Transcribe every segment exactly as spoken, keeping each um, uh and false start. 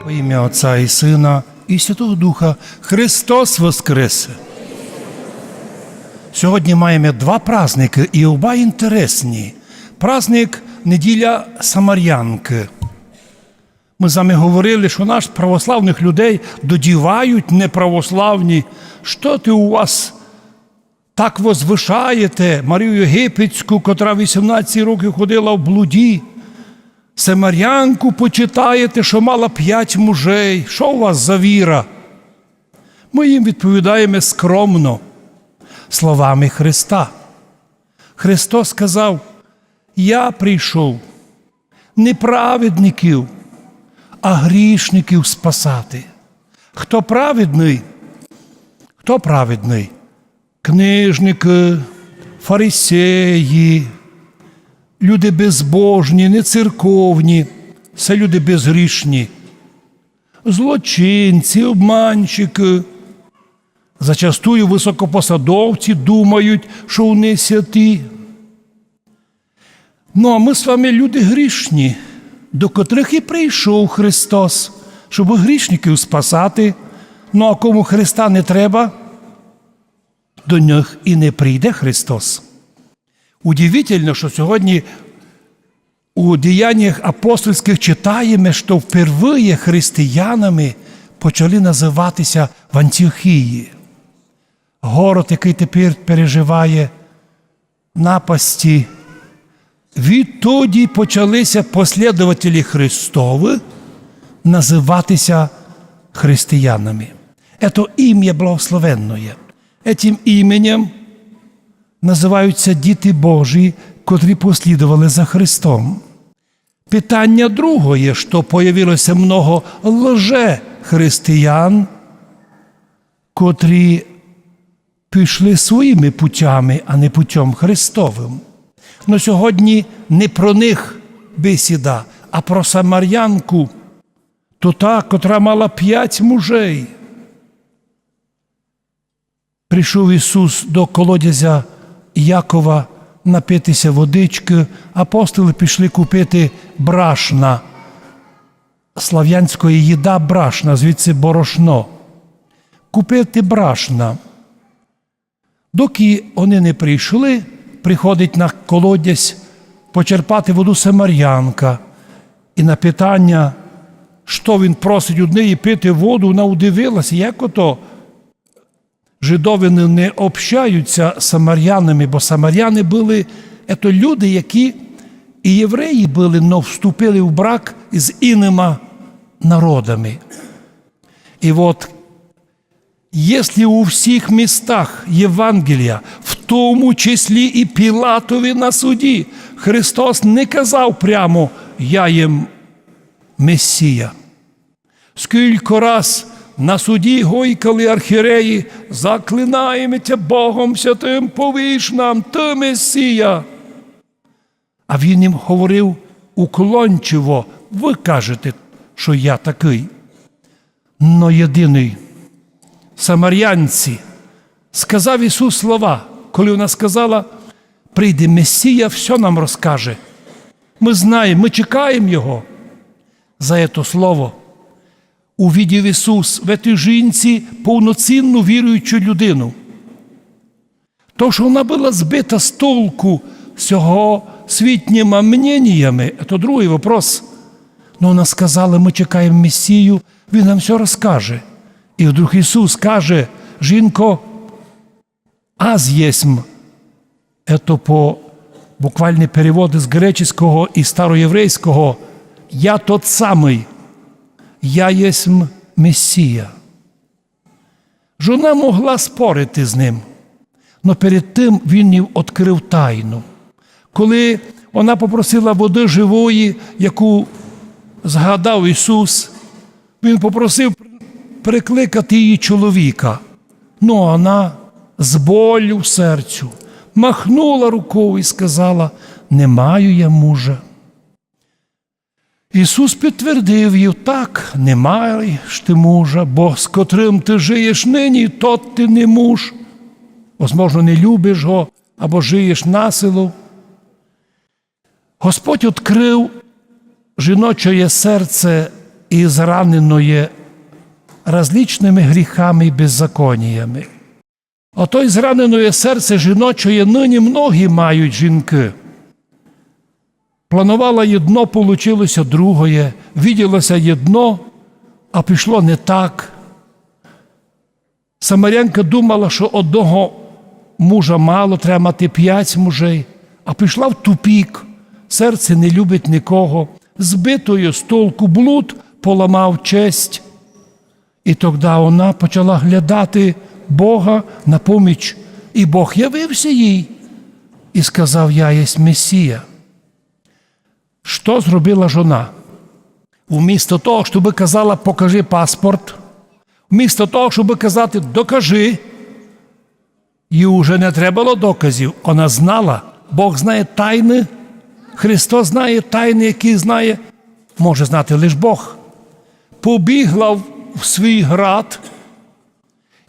Во імя Отця і Сына і Святого Духа. Христос воскресе! Сьогодні маєме два праздникы, і оба інтересні. Праздник неділя Самарянкы. Мы з вами говорили, што наш православных людей додівають неправославні. Што ти у вас так возвышаєте Марію Єгипетську, котра вісімнадцять років ходила в блуді? Самарянку почитаєте, што мала пять мужей. Што у вас за віра? Мы їм відповідаєме скромно словами Христа. Христос сказав: «Я прийшов не праведників, а грішників спасати». Хто праведный? Хто праведный? Книжникы, фарисеї, люди безбожні, нецерковні, се люди безгрішні. Злочинці, обманщикы. Зачастую высокопосадовці думають, што они святі. Ну, а мы з вами люди грішні, до котрых і прийшов Христос, щоб грішників спасати. Ну, а кому Христа не треба, до них і не прийде Христос. Удивительно, што сьогодні у Діяннях апостольськых читаєме, што впервые християнами почали называти ся в Антіохії. Город, якый тепер переживає напасти. Відтоді почали ся послідователі Христовы называти ся християнами. Ето імя благословенноє. Етім іменем называють ся діти Божі, котрі послідовали за Христом. Питаня другоє, што появило ся много лжехристиян, котрі пішли своїми путями, а не путьом Христовым. Но сьогодні не про них бесіда, а про самарянку, то та, котра мала пять мужей. Прийшов Ісус до колодязя Якова напити ся водичкы, апостолы пішли купити брашна. Славянськоє їда брашна, звідси борошно. Купити брашна. Докі они не прийшли, приходить на колодязь почерпати воду самарянка. І на питаня, што він просить од неї пити воду, вона удивила ся, як ото жидовины не общають ся з самарянами, бо самаряни были, ето люди, які і євреї были, но вступили в брак з іныма народами. І от, якщо у всіх містах Євангелія, в тому числі і Пілатові на суді, Христос не казав прямо: «Я єм Месія». Скілько раз на суді гойкали архієреї: «Заклинаєме тя Богом святым, повіш нам, ты Месія». А він їм говорив уклончиво: «Вы кажете, што я такый». Но єдиный самарянці сказав Ісус слова, коли вона сказала: «Прийде Месія, всьо нам розкаже. Мы знаєме, мы чекаєме його». За ето слово увидів Ісус в етій жінці повноцінну віруючу людину. То, што вона была збита з толку сього світніма мненіями, то другый вопрос. Но вона сказала: «Мы чекаєме Месію, він нам всьо розкаже». І вдруг Ісус каже: «Жінко, аз єсм». Ето по буквалный перевод з греческого і староєврейского: «Я тот самый, я єсм Месія». Жона могла спорити з ним, но перед тым він їй открыв тайну. Коли вона попросила воды живої, яку згадав Ісус, він попросив при-, прикликати її чоловіка. Но вона з болю в серцю махнула рукою і сказала: «Не маю я мужа». Ісус підтвердив їй: «Так, не маєш ти мужа, бо з котрым ты жиєш нині, тот ти не муж». Возможно, не любиш го або жиєш насилу. Господь открыв жіночоє серце і зраненоє различными гріхами і беззаконіями. Ото й зраненоє серце жіночоє нині многі мають жінкы. Планувала єдно, получило ся другоє, виділо ся єдно, а пішло не так. Самарянка думала, што одного мужа мало, треба мати пять мужей, а пішла в тупік. Серце не любить никого, збитоє з толку, блуд поламав честь. І тогда она почала глядати Бога на поміч. І Бог явив ся їй і сказав: «Я єсть Месія». Што зробила жона? Вмісто того, щобы казала: «Покажи паспорт», вмісто того, щобы казати: «Докажи», їй уже не треба было доказів. Она знала. Бог знає тайны. Христос знає тайны, які знає, може знати лиш Бог. Побігла в, в свій град,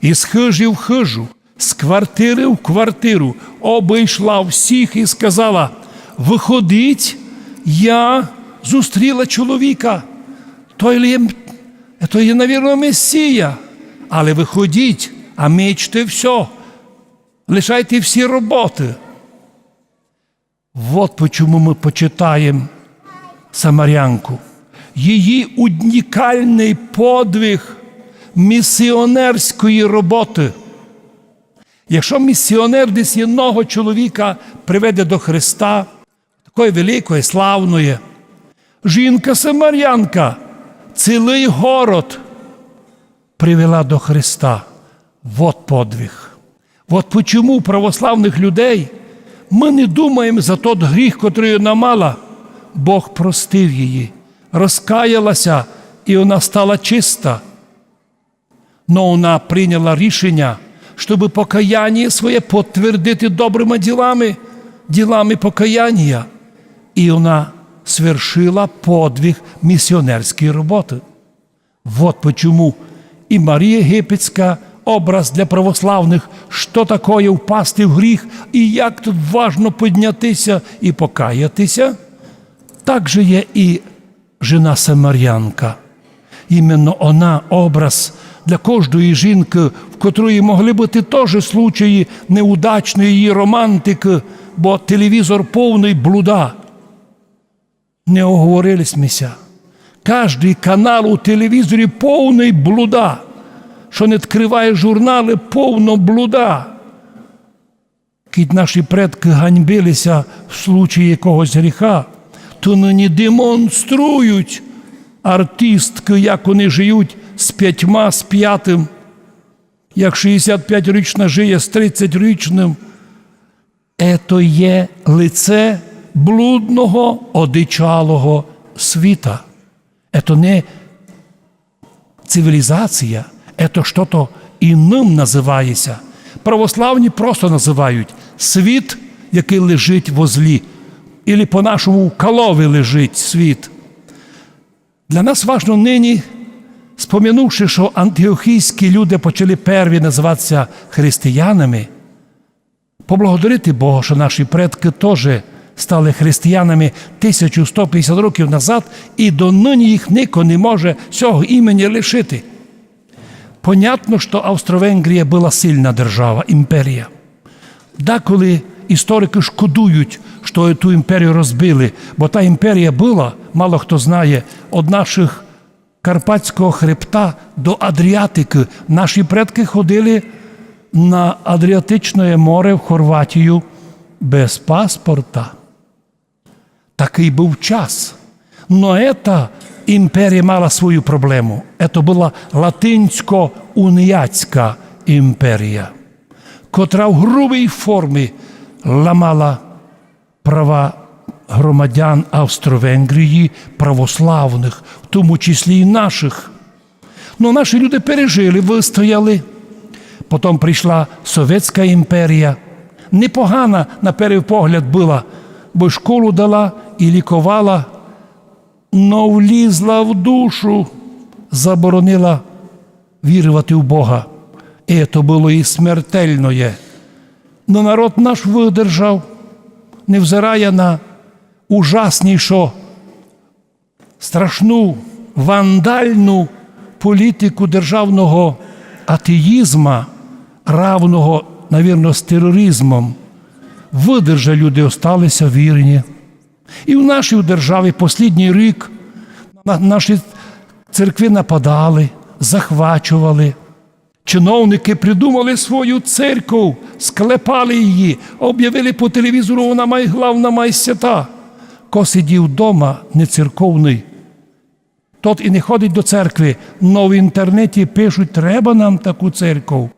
із хыжі в хыжу, з квартиры в квартиру, обышла всіх і сказала: «Выходіть, я зустріла чоловіка. То є, то є, навірно, Месія. Але выходіть, а мечте всьо. Лишайте всі роботы». Вот почему мы почитаєм самарянку. Її унікалный подвиг місіонерської роботы. Якщо місіонер десь єдного чоловіка приведе до Христа, такоє великоє, славноє, жінка-самарянка цілый город привела до Христа. Вот подвиг. Вот почему у православных людей мы не думаєм за тот гріх, котрый она мала. Бог простив її, розкаяла ся, і она стала чиста. Но она прийняла рішеня, щобы покаяніє своє потвердити добрыма ділами, ділами покаянія. І она свершила подвиг місіонерської роботы. Вот почему і Марія Єгипетська образ для православных, што такоє впасти в гріх і як тут важно підняти ся і покаяти ся, так же є і жена-самарянка. Іменно она образ для кождої жінкы, в котрої могли быти тоже случаї неудачної її романтикы, бо телевізор повный блуда. Не оговорили сьме ся. Каждый канал у телевізорі повный блуда. Што не відкрываєш журналы, повно блуда. Кідь наші предкы ганьбили ся в случаї якогось гріха, то нині демонструють артисткы, як они жиють з пятьма, з пятым. Як шістдесят пятьрічна жиє з тридцятьрічным. Ето є лице блудного, одичалого світа. Ето не цивілізація, ето што-то іным называє ся. Православні просто называють світ, якый лежить во злі. Ілі по-нашому в калови лежить світ. Для нас важно нині, спомянувши, што антіохійські люди почали перві называти ся християнами, поблагодарити Бога, што наші предкы тоже стали християнами тисячу сто пятдесят років назад, і доныні їх нико не може сього імені лишити. Понятно, што Австро-Венгрія была сильна держава, імперія. Деколи історикы шкодують, што ту імперію розбили, бо та імперія была, мало хто знає, од нашых Карпатського хребта до Адріатикы. Наші предкы ходили на Адріатичне море в Хорватію без паспорта. Такый быв час. Но ета імперія мала свою проблему. Ето была латинсько-уніатська імперія, котра в грубій формі ламала права громадян Австро-Венгрії, православных, в тому числі і нашых. Но наші люди пережили, выстояли. Потом пришла Совєтська імперія. Непогана на першый погляд была, бо школу дала і ліковала, но влізла в душу, заборонила вірувати в Бога. І то было і смертельноє. Но народ наш выдержав, невзирая на ужаснішу, страшну вандальну політику державного атеїзма, равного, навірно, з тероризмом, выдержали люди, осталися вірні. І в нашій державі послідній рік на наші церкви нападали, захвачували. Чиновники придумали свою церкву, склепали її, обявили по телевізору, вона май главна, май свята. Ко сидів дома нецерковный, тот і не ходить до церкви, но в інтернеті пишуть: «Треба нам таку церкву».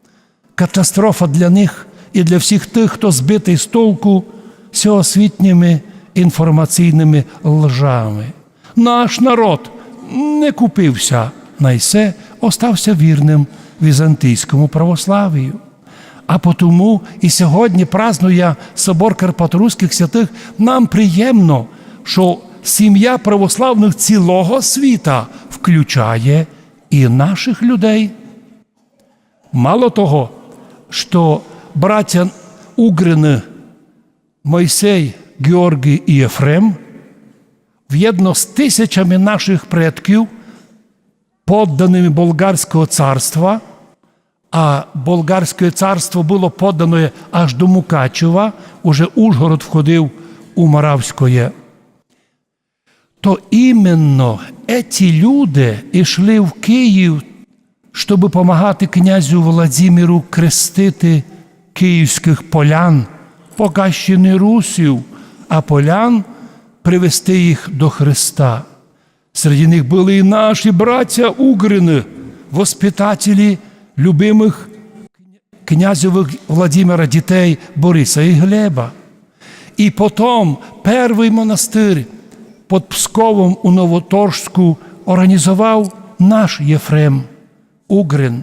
Катастрофа для них і для всіх тых, хто збитый з толку всеосвітніми інформаційными лжами. Наш народ не купився на исе, остався вірным візантійському православію. А потому і сьогодні, празднуя собор карпаторуськых святых, нам приємно, што сім'я православных цілого світа включає і нашых людей. Мало того, што братя Угрины Мойсей, Георгій і Єфрем вєдно з тисячами нашых предків, поддаными Болгарського царства, а Болгарське царство было поддане аж до Мукачева, уже Ужгород входив у Моравськоє. То именно еті люди йшли в Київ, щобы помагати князю Владимиру крестити київськых полян, пока ще не русів, а полян, привести їх до Христа. Серед них были і наші братя Угрины, воспитателі любимых князя Владимира дітей Бориса і Глеба. І потом первый монастырь под Псковом у Новоторжську організовав наш Єфрем Угрин.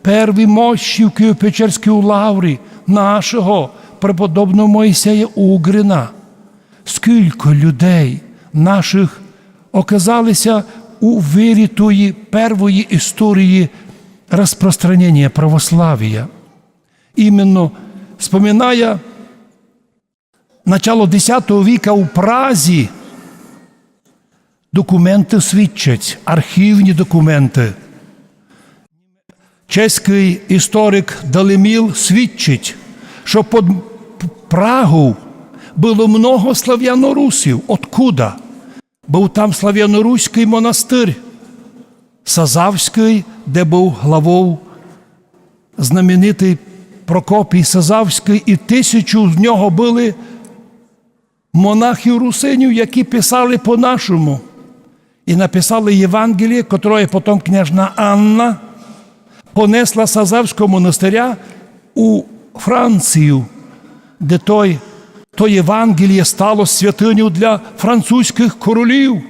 Первый мощі в Києво-Печерській лаврі нашого преподобного Моїсея Угрина. Скілько людей нашых оказалися у вирі тої первої історії розпространення православія. Именно споминая начало десятого віка у Празі, документы свідчать, архівні документы. Чеськый історик Далеміл свідчить, што під Прагов было много славянорусів. Откуда? Быв там славяноруськый монастырь Сазавськый, де быв главов знаменитый Прокопій Сазавськый, і тисячу з нього были монахів-русинів, які писали по-нашому. І написали Євангеліє, котроє потом княжна Анна понесла з Сазавського монастыря у Францію, де той, то Євангеліє стало святыню для французькых королів.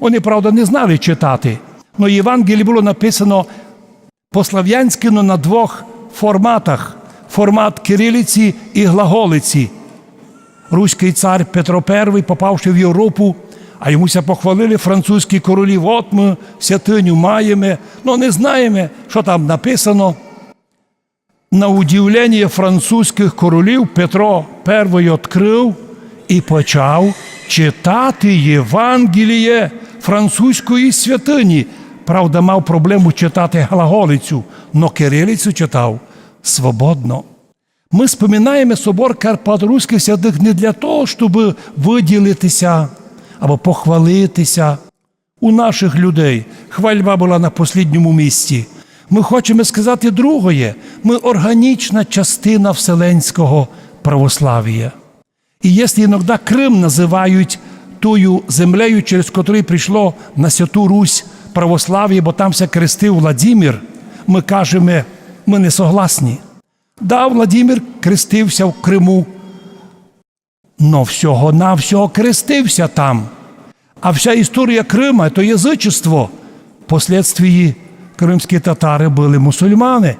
Они, правда, не знали читати, но Євангеліє было написано по-славянськы, но на двох форматах. Формат кирилиці і глаголиці. Руськый цар Петро Первый, попавши в Європу, а йому ся похвалили французькі королі: «От мы святыню маєме, но не знаєме, што там написано». На удивлення французькых королів Петро Первый открыв і почав читати Євангеліє французької святыні. Правда, мав проблему читати глаголицю, но кирилицю читав свободно. Мы споминаєме собор карпаторуськых святых не для того, щобы выділити ся або похвалити ся. У нашых людей хвальба была на послідньому місці. Мы хочеме сказати другоє. Мы органічна частина вселенського православія. І якщо иногда Крым называють тою землею, через котру пришло на Святу Русь православіє, бо там ся крестив Владимир, мы кажеме, мы не согласні. Да, Владимир крестив ся в Криму, но всього-навсього крестив ся там. А вся історія Крима — то язычество. Впоследствії кримські татары были мусульманы.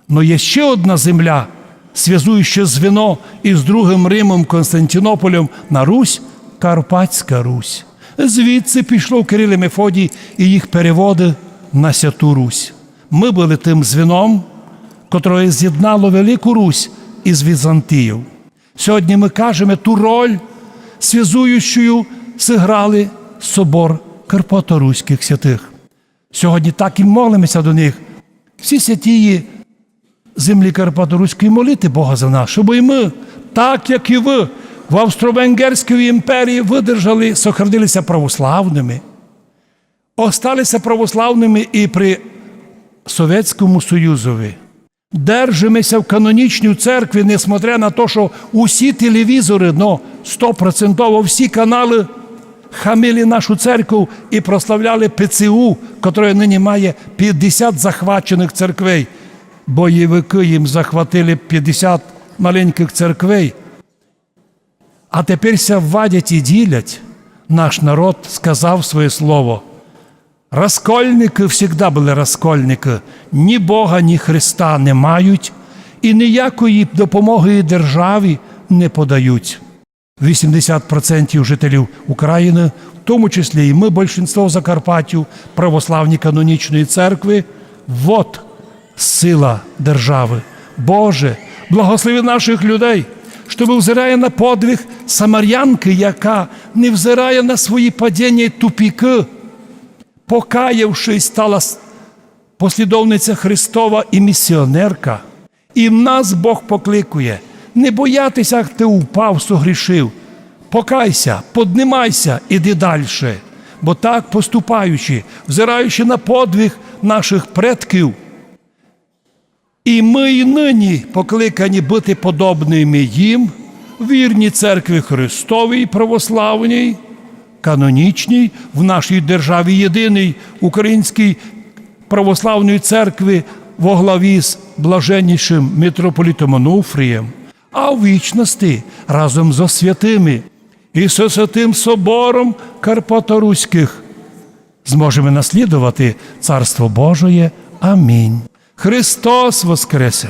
Но є ще одна земля, связуюче звено из другым Римом, Константинопольом на Русь — Карпатська Русь. Звідси пішло Кирил і Мефодій і їх переводы на Святу Русь. Мы были тым звеном, котроє зєднало Велику Русь из Візантією. Сьогодні мы кажеме, ту роль связуючу сыграли собор карпаторуськых святых. Сьогодні так і молимося до них. Всі святії землі Карпаторуської, молити Бога за нас, щоб і ми, так як і ви, в Австро-Венгерській імперії выдержали, сохранилися православными, осталися православными і при Совєтському Союзови. Держимося в канонічній церкві, несмотря на то, що усі телевізори, но стопроцентово всі каналы хамили нашу церкву і прославляли П Ц У, котра нині має пятдесят захваченых церквей. Бойовикы їм захватили пятдесят маленькых церквей. А тепер ся вадять і ділять. Наш народ сказав своє слово. Розкольникы всегда были розкольникы. Ні Бога, ні Христа не мають і ніякої допомоги державі не подають. Вісімдесят процентів жителів України, в тому числі і ми, большинство в Закарпаттю, православні канонічної церкви, вот сила державы. Боже, благослови наших людей, што взирає на подвиг самарянкы, яка, невзирає на свої падіння і тупікы, покаявшись, стала с-, послідовниця Христова і місіонерка. І нас Бог покликує не боятися, як ти упав, согрішив. Покайся, поднимайся, іди дальше. Бо так поступаючи, взираючи на подвиг наших предків, і мы і нині покликані быти подобными їм, вірні церкві Христовій православній, канонічній, в нашій державі єдиній, Українській православній церкві во главі з блаженнішим митрополитом Онуфрієм, а в вічности разом зо святыми і со Святым Собором карпаторуськых зможеме наслідовати Царство Божоє. Амінь. Христос воскресе!